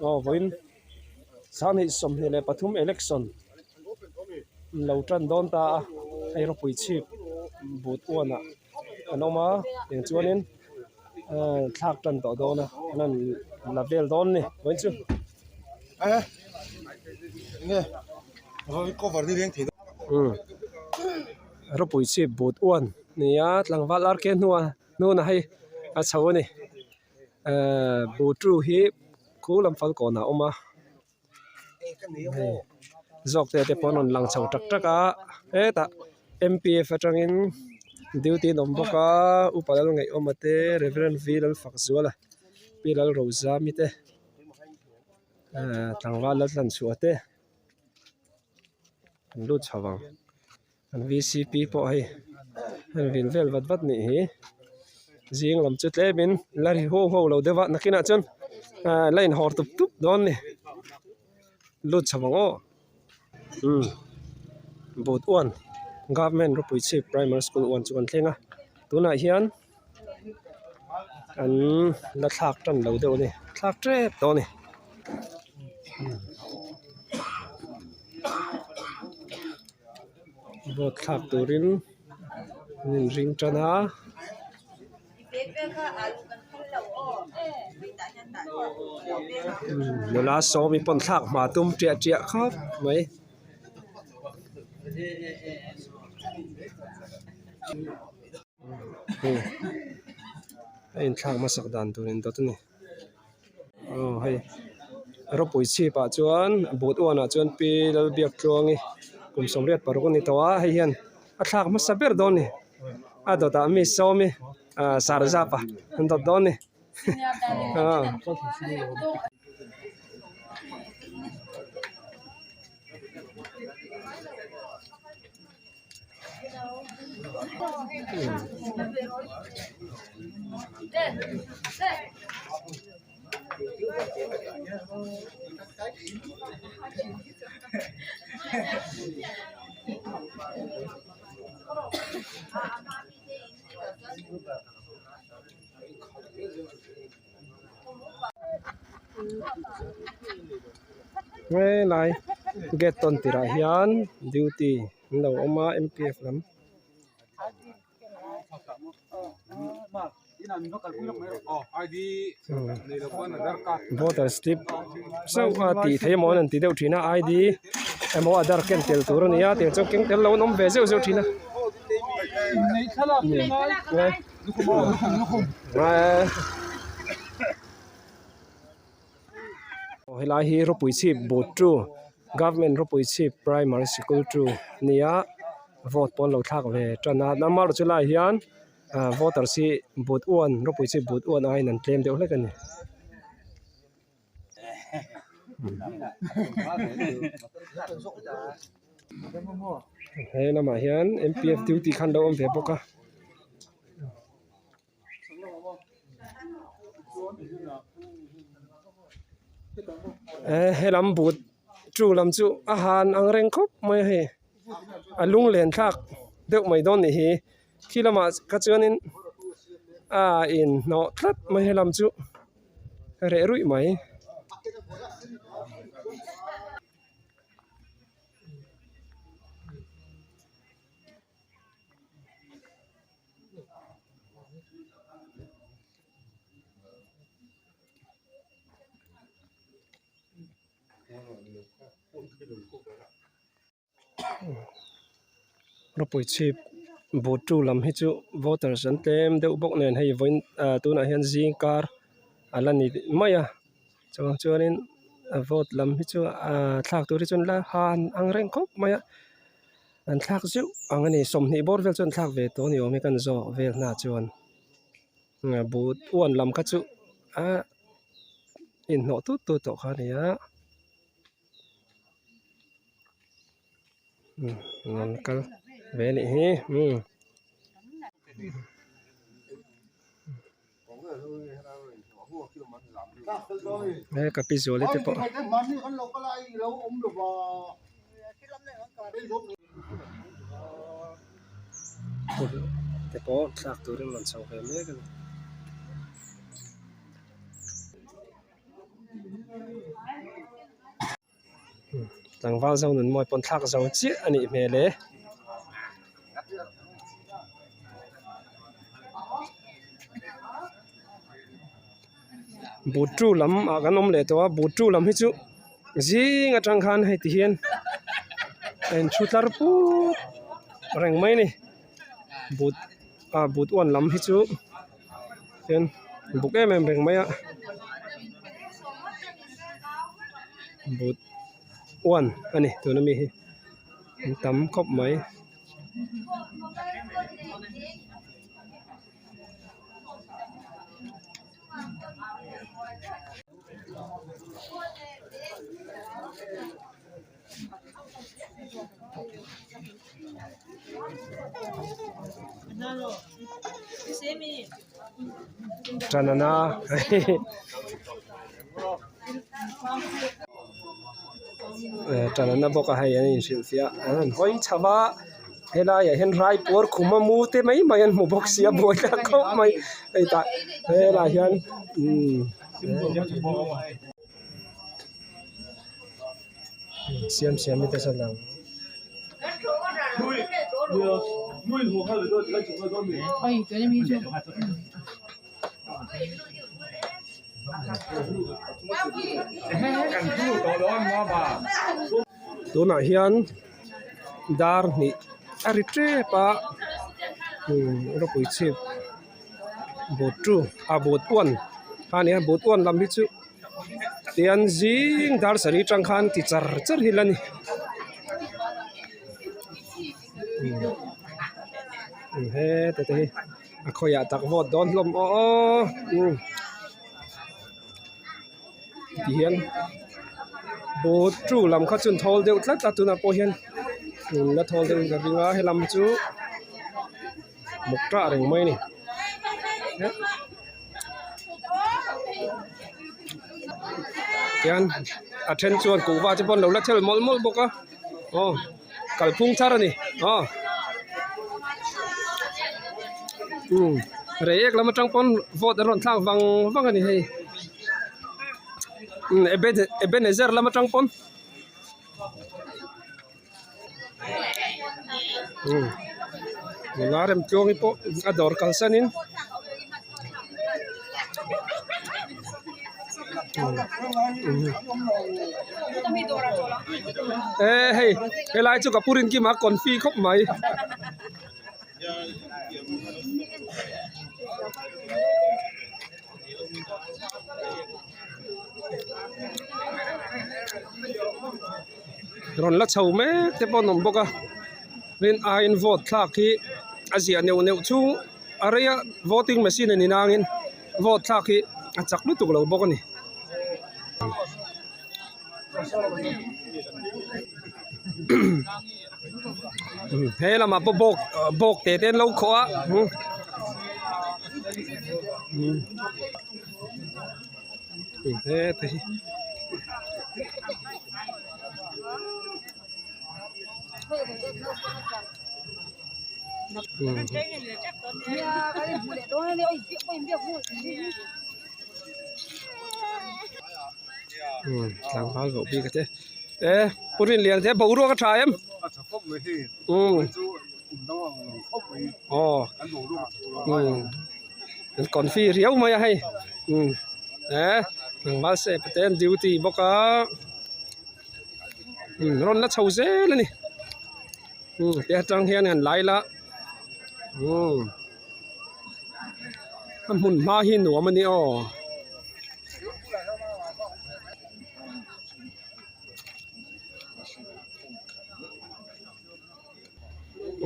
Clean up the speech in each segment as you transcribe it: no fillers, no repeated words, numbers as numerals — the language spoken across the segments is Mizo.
Aw vawiin 2023 election lo tan dawn ta a hei rawpui chhip but uanah an awm a tiang chuanin ahh thlak tan tawh dawn a an rawn la vel dawn a ni vawiin chu. Rawpui chhip but uan nia tlangval RK hnua hnuna hei a chho a ni. Ehh buhtu hi khu lam fal kawnah a awm a hei zawk te te pawh an rawn lang chho tak tak a hetah M P F atangin duty an awm bawk a upa lal ngaihawma te Reverend V Lalfakzuala Pi Lalrozami te ehh tlangval Laltlanchhuah te an lut chho vang. An vcp pawh hei an vil vel vat vat nih hi zing lam chu tlemin la ri huau huau lo deuh a nakinah chuan ah la inhawr tup tup dawn a ni lut chho ang aw umm boot uan government ropui chhip primary school uan chu kan thleng a tunah hian an la thlak tan lo deuh a ni thlak tep tawh a ni. Vote thlak turin an inring tan a. Nula sawmi pawn thlak hma tum ṭiah ṭiah khawp mai. A inthlak hmasak dan tur indawt a ni. Aw hei rawpui chhip ah chuan boot uan ah chuan pi Lalbiaktluangi kum 86 a ni tawh a hei hian a thlak hmasa ber dawn a ni a dawtah mi sawmi ah sarzap ah an dawt dawn a ni aw. Helai gate tawn tirah hian duty an lo awm a M P F lam. Voter slip chauh a tih theih emaw an rawn ti deuh thin a I D emaw aadhar ken tel tur a ni a tiang chuan keng tel lo an awm ve zeuh zeuh thin a. Aw helai hi rawpui chhip but tu government rawpui chhip primary sikul tu a ni a vote pawh an lo thlak ve tan a number chu lai hian ah voters hi but uan rawpui chhip but uan aiin an tlem deuh hlek a ni. He lamah hian M P F duty kha an lo awm ve bawk a. Eh helam but tu lam chu a han ang reng khawp mai a hei a lunglen thlak deuh mai dawn nih hi khi lamah kha chuanin a inhnawh tlat mai helam chu reh ruih mai. Rawpui chhip but tu lam hi chu voters an tlem deuh bawk nen hei vawiin ah tunah hian zing kar a la ni mai a chuvang chuanin vote lam hi chu ah thlak tur hi chuan la han ang reng khawp mai a. An thlak zeuh ang a ni 20 bawr vel chu an thlak ve tawh a ni awm e kan zawh vel hna chuan but uan lam kha chu a inhnawh tut tut tawh kha a ni a umm an kal ve a nih hi umm. He ka pi zuali te pawh te pawh thlak turin rawn chho ve mek a ni. Tlangval zo nun mawi pawn thlak zo chiah a nih hmel e. Butru lam ah kan awm leh tawh a butru lam hi chu zing atang khan hei ti hian a in thu tlar put reng mai a ni but ah but uan lam hi chu hian buk em em reng mai a but uan a ni tuna mi hi an tam khawp mai. Tanana tanana bawk a hei an inhrilhfiah an rawn hawi chho a. Helaiah hian raipuar khum a mu te mai mai an hmu bawk sia buai tak khawp mai hei tah helaiah hian umm siam siam te sawn ang. Tunah hian dar hnih a ri tep a umm rawpui chhip boot two ah boot one kha a ni a boot one lam hi chu tian zing dar sarih atang khan ti char char hi la ni umm heta te hi. A khawiah tak vawt dawn hlawm aw aw umm tihian boot two lam kha chu an thawl deuh tlat a tunah pawh hian in la thawl deuhin ka ring a helam chu muk tah reng mai a ni tihian a then chuan kuhva te pawh an lo la thel mawlh mawlh bawk a aw. Kalphung thar a ni aw umm reiek lam atang pawn vote an rawn thlak vang vang a ni hei umm Ebenezer lam atang pawn umm nula remtluangi pawh a dawr kalsan in. E hei helai chu ka pu Rinkima confi khawp mai. Rawn la chho mek te pawh an awm bawk a rin aiin vote thlak hi a ziah neuh neuh chhung. A reia voting machine a ni nangin vote thlak hi a chak lutuk lo bawk a ni. He lamah pawh bawk bawk te te an lo khawh a heta hi. Tlangval voh bik a che e pu Rinlian te boruak a tha em aw an confi riau mai a hei e tlangval sep te an duty bawk a rawn la chho zel a ni. Umm he atang hian han lai la umm a hmun hma hi nuam a ni aw.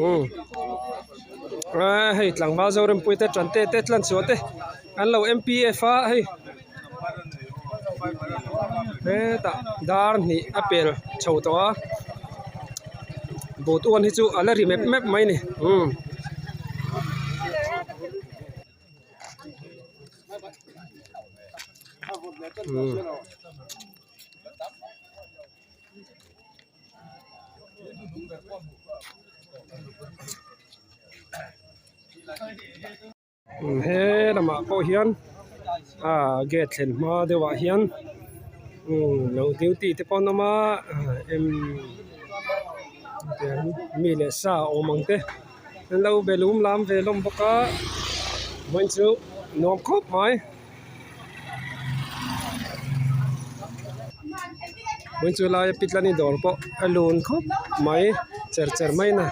Umm a hei tlangval Zorempuii te Tante te Tlanchhuah te an lo M P F a hei hetah dar hnih a pel chho tawh a boot uan hi chu a la ri mep mep mai a ni umm. He lamah pawh hian ah gate thlen hma deuhah hian. Umm lo duty te pawh an awm a em mi leh sa awm ang te an lo be lum lam ve hlawm bawk a vawiin chu nuam khawp mai. Vawiin chu laia pitlani dawr pawh a lun khawp mai cher cher mai a ni.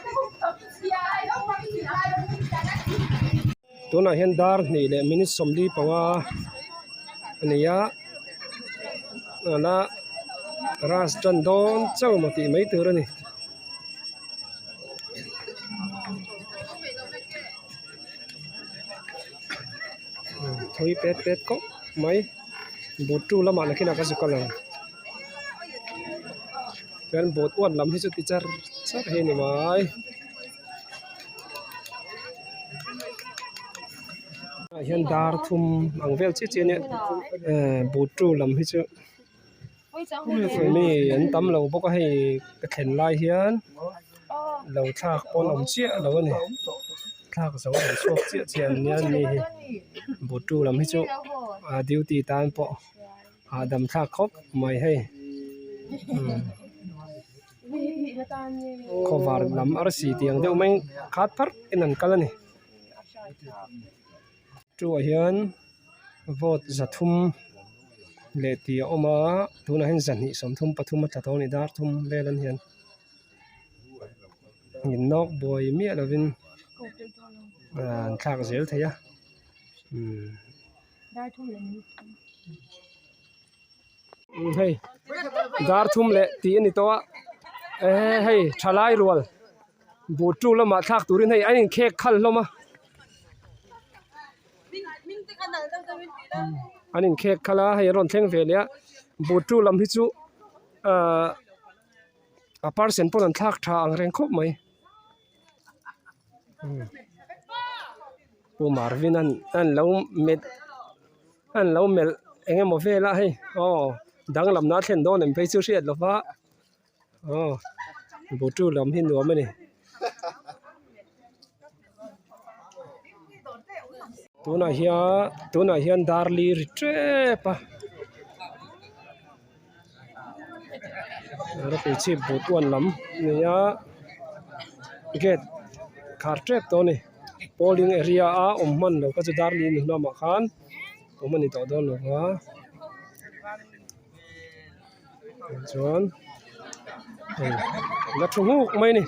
Tunah hian dar hnih leh minute 45 a ni a ala rush tan dawn chauh emaw tih mai tur a ni. Thawi pet pet khawp mai boot tu lamah nakinah ka zuk a lang chuan boot uan lam hi chu ti char char hi a ni mai. Ah hian dar thum ang vel chiah chiah a nia eh boot tu lam hi chu mi an tam lo bawk a hei ka thlen lai hian lo thlak pawh an awm chiah lo a ni thlak zo an chhuak chiah chiah an nia mi hi boot tu lam hi chu ah duty tan pawh hahdam thlak khawp mai hei umm. Khawvar lam arsi tih ang deuh mai khat pharh in an kal a ni chu ah hian vote 300 leh tih a awm a tunah hian 233 a tla tawh a ni dar thum vel an hian in nawk buai miah lovin an thlak zel thei a umm. Hei dar thum leh tih a ni tawh a eh hei thalai rual boot tu lamah thlak turin hei an inkhek khal hlawm a an inkhek khal a hei an rawn thleng ve leh a boot tu lam hi chu ahh a person pawn an thlak tha ang reng khawp mai. Pu Marvin an an lo met an lo melh eng emaw vel a hei aw danglamna a thlen dawn em phei chu hriat lo va aw butu lam hi nuam a ni. Tunah hian tunah hian dar li ri tep a. Rawpui chhip but uan lam a ni a gate khar tep tawh a ni polling area a awm hman lo kha chu darli ni hlawmah khan awm a ni tawh dawn lo va chuan hei la thu nghuk mai a ni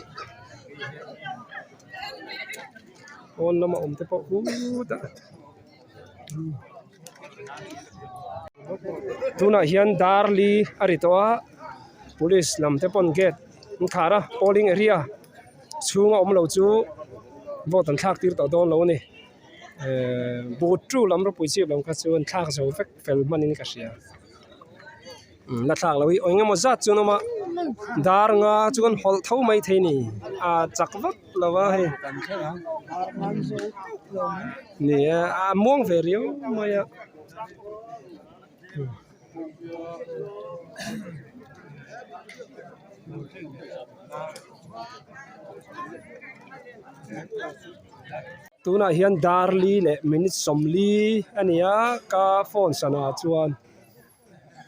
pawn lama awm te pawh khutah. Tunah hian dar li a ri tawh a police lam te pawn gate an khar a polling area chhunga awm lo chu vote an thlak tir tawh dawn lo a ni ehh boot tu lam ropui chip lam kha chu an thlak zo vek fel hmanin ka hria la thlak lo hi eng emaw zat chu an awm a dar nga chu an hawlh tho mai thei a ni a chak vak lo a hei ni e a muang ve riau mai a. Tunah hian dar li leh minute 40 a ni a ka phone sana chuan.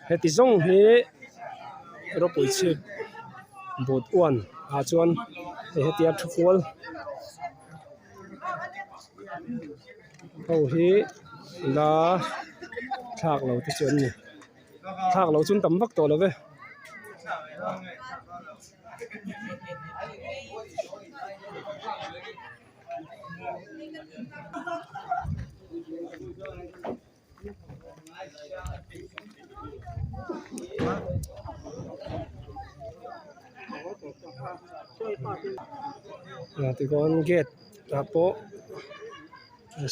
Heti zawng hi rawpui chhip but uan ah chuan hei hetia thu kual ho hi la thlak lo te chu an ni thlak lo chu an tam vak tawh lo ve. Tichuan gate ah pawh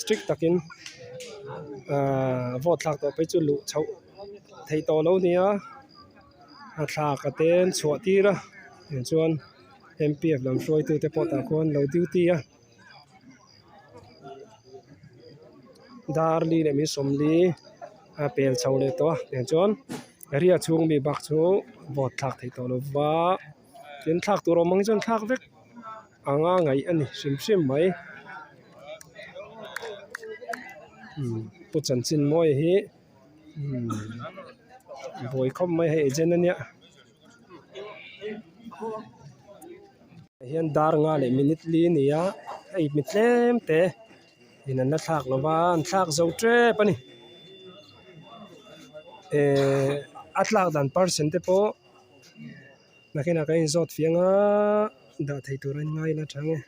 strict takin ahh vote thlak tawh phei chu luh chhoh theih tawh lo a ni a a thlak a te an chhuah tir a tichuan M P F lam hruaitute pawh tah khuan an lo duty a. Dar li leh min 40 a pel chho leh tawh a tiang chuan area chhung mi bak chu vote thlak theih tawh lo va tin thlak tur awm ang hi chuan thlak vek anga ngaih a ni hrim hrim mai umm pu chanchin mawi hi umm. Buai khawp mai hei agent ania. Hian dar nga leh minute li a ni a hei mi tlem te in an la thlak lo va an thlak zo tep a ni ehh a tlak dan percent te pawh nakinah kan inzawt fiang a dah thei tur a in ngai la tha nge.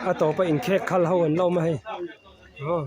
A tawpa inkhek khal ho an la awm a hei aw.